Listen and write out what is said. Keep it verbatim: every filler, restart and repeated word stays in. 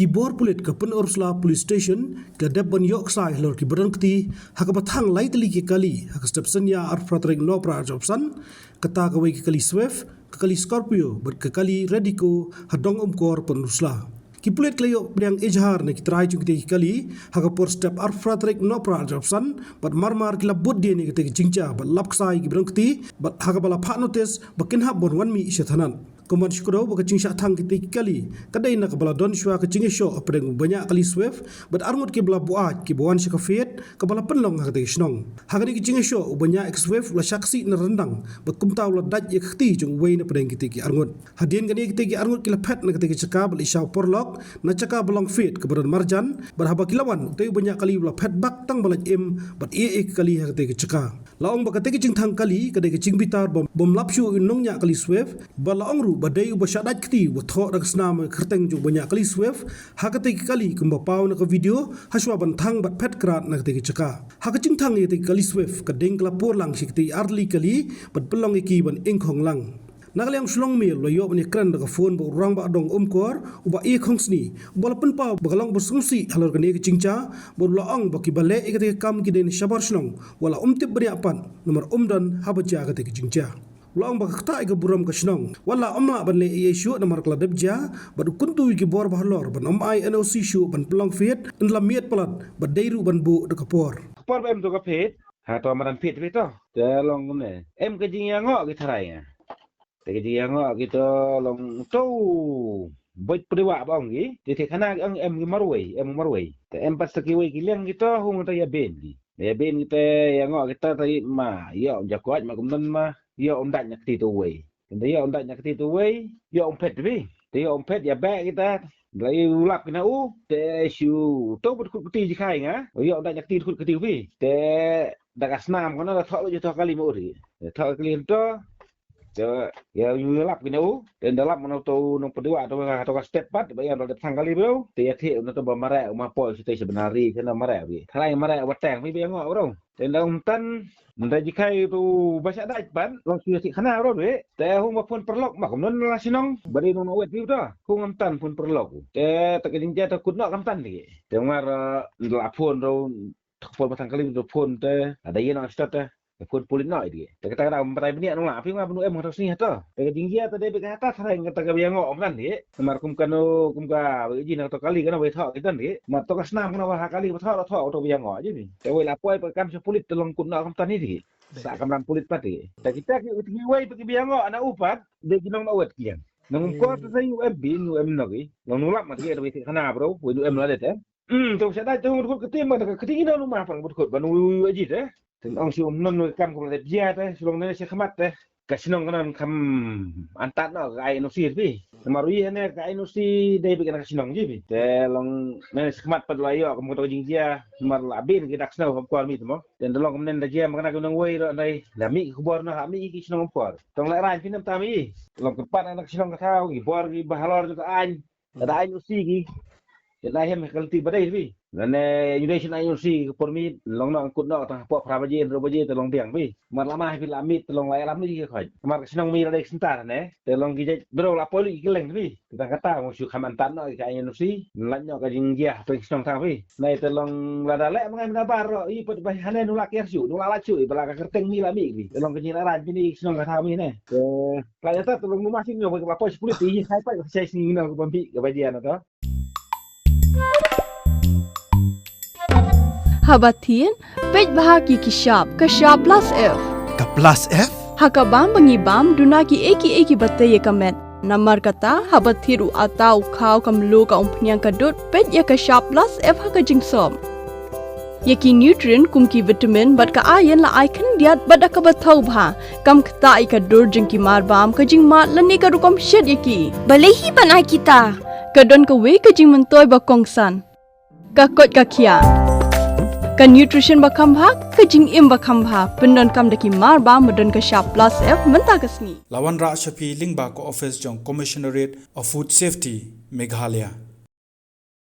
Ki bor pulit ka Pynursla Police Station ki la dep ban ïoh ksai halor kiba don kti ha kaba thang lai tylli ki kali ha ka step synñia arphew phra tarik Nohprah arphew san, kata kawei ka kali Swift, ka kali Scorpio bad ka kali Radico ha Dong Umkor, Pynursla. Ki pulit ki la ïoh pdiang ejhar na ki trai jong kitei ki kali ha ka por step arphew phra tarik Nohprah arphew san bad marmar ki la bud dien ïa kitei ki jingjia bad lap ksai kiba don kti bad ha kaba la phah notis ba kin hap ban wan mih sha thanat. Kumban shu kdew ba ka jingshah thang kitei ki kali ka dei na kaba la don shuwa ka jingïashoh hapdeng u baniah kali Swift bad arngut kiba la buaid kiba wan sha ka field kaba la pynlong ha katei ka shnong. Ha kane ka jingïashoh u baniah ka Swift u la shah ksih na ryndang bad kumta u la dait ïa ka kti jong uwei na pdeng kitei ki arngut. Hadien kane kitei ki arngut ki la phet na katei ka jaka bad la i sha u paralok na jaka ba long field kaba don marjan bad haba ki la wan utei u baniah kali u la phet bak tang ba lait im bad ïeh ïa ka kali ha katei ka jaka. La ong ba katei ka jingthang kali ka dei ka jingbitar bym, bym lap shuh u nongñiah kali Swift, bad la ong ruh ba dei uba shah dait kti uba thoh da ka snam ha ka kyrteng jong u baniah kali Swift ha katei ka kali kumba paw na ka video ha shuwa ban thang bad phet krad na katei ka jaka. Ha ka jingthang ïa katei ka kali Swift ka ding ka la pur lang sha kitei ar tylli ki kali bad pynlong ïa ki ban ingkhong lang. Na ka liang u shnong Mial u la ïoh ban ïakren da ka phone bad u rangbah Dong Umkor u Bah E. Khongsni, uba la pynpaw ba ka long ba sngewsih halor kane ka jingjia bad u la ong ba kiba leh ïa katei ka kam ki dei na shabar shnong, wat la ym tip bniah pat namar ym don haba jia katei ka jingjia. U la ong ba ka ktah ïa ka burom ka shnong, wat la ym lah ban leh ei ei shuh namar ka la dep jia bad u kyntu ïa ki bor ba halor ban ym ai N O C shuh ban pynlong field, ynda la miet palat bad dei ruh ban buh da ka por. Ka por ba em to ka field, ha to madan field, field to. Te long kumne, em ka jingïangoh ki tharai nga. Te ki jingïangoh kito long to bad pdewa ba ong ki. Te te khana ki ong em ki marwei, em marwei. Te em pat sa kiwei ki liang kito hung ta ïa ben ki. Ïa ben kita ïangoh kita ta i ma ïa um jakoit ma kumnon ma ïa um dait na kti tu wei. Kita ïa um dait na kti tu wei ïa um phet bi. Te ïa um phet ïa beh kita. Lai u lap kina u te shu to bad khut kti ji khai nga. Ïa um dait na kti khut kti bi. Te da ka snam kana da thok ju thok kali ma uri. Thok kali to. Te ïa u lap kina u, te da lap mano to nong pdewa to ka to ka step pat ba ïa da thang kali bro. Te ïa thik na to ba mare ma poi site sebenari kena mare bi. Tharai mare wa tang bi ïa ngo bro. Te da um tan da ji khai to ba sa dait pat long shu thik khana bro bi. Te hung ba phone paralok ma kumnon la shnong. Ba dei nong wet bi to. Hung um tan phone paralok. Te ta ka jingjia ta kut nok kam tan di. Te ngar la phone ro phone ba thang kali to phone te. Ada ïa nong start te. Phone pulit noh ïa dei. Te kata kata batai bniah nong la phi nga bnu em kata sni hato. Te ka jingjia te dei bika hata tharai kata ka biang ngo kan dei. Namar kum kano kum ka ji na to kali kana wei thok kitan dei. Mar to ka snam kana wa ha kali ba thok thok to biang ngo ji ni. Te wei la poi pa kam sa pulit te long kut noh kam tani dei. Sa kam lam pulit pat dei. Te kita ki ki wei pa ki biang ngo ana u pat dei ki nong na wet kiang. Nong ko te sa yu em bi nu em no ki. Nong nulap mat ki te wei khana bro wei nu em la dei te. Hmm, to sa dai to ngut kut kti ma ka kti no nu ma pang kut kut ban wei wei ji te. Ten ong shu um non kam kum le bia te shu long ne shu khmat te. Ka shnong kana kam antat no ka ai no sir pi. Mar wi ne ka ai no si dei bi kana ka shnong ji pi. Te long ne shu khmat pat la yo kum ka jingjia mar la bin ki dak shnong kam kwar mi te mo. Ten long kum nen da jia ma kana ka nong wei ro nai la mi ki khubor no ha mi ki shnong kam kwar. Tong la ran pi nam tam i. Long kum pat na ka shnong ka thau ki bor ki bahalor ka ai. Ka da ai no si ki. Ka da hem ka ti ba dei pi. Lane yu dei shin ai no si ka por mi long no kut no ta pok phra baje hynriew baje te long biang pi. Mar lama hi pi la mit te long lai lam ni ki khoi. Mar ka shnong mi la dei sentar ne. Te long ki jai bro la poli ki leng pi. Te tang kata mo shu kham antan no ka ai no si. Lait no ka jingjia te shnong ta pi. Nai te long la da le ma ngai na bar ro i pat ba hane nu la ker shu nu la la shu i ba la ka kerteng mi la mi pi. Te long ka jing la ran pi ni shnong ka ta mi ne. Te Klai ata tu long masi nyo ba poi sepuluh ti hai pai sai sing na ba bi ka ba dia na to. Haba thin, peit bha ki ki shap, ka shap plus F. Ka plus F? Ha ka bam ba ngi bam, duna ki ei ki ei ki ba te ïa ka met. Namar kata, haba thir u ata u khaw ka mluh ka umphniang ka dud, peit ïa ka shap plus F ha ka jingsop. Ïa ki nutrient kum ki vitamin bad ka iron la ai khyndiat bad da kaba thaw bha. Kam ktah ïa ka dur jong ki mar bam ka jingmad lane ka rukom shet ïa ki. Balei hi ban ai kita? Ka don kawei ka jingmyntoi ba kongsan. Ka koit ka khiah. Ka nutrition ba kham bha, ka jingim ba kham bha. Pyndonkam da ki mar bam ba don ka shap plus F mynta ka sngi. La wanrah sha phi lyngba ka office jong Commissionerate of Food Safety, Meghalaya.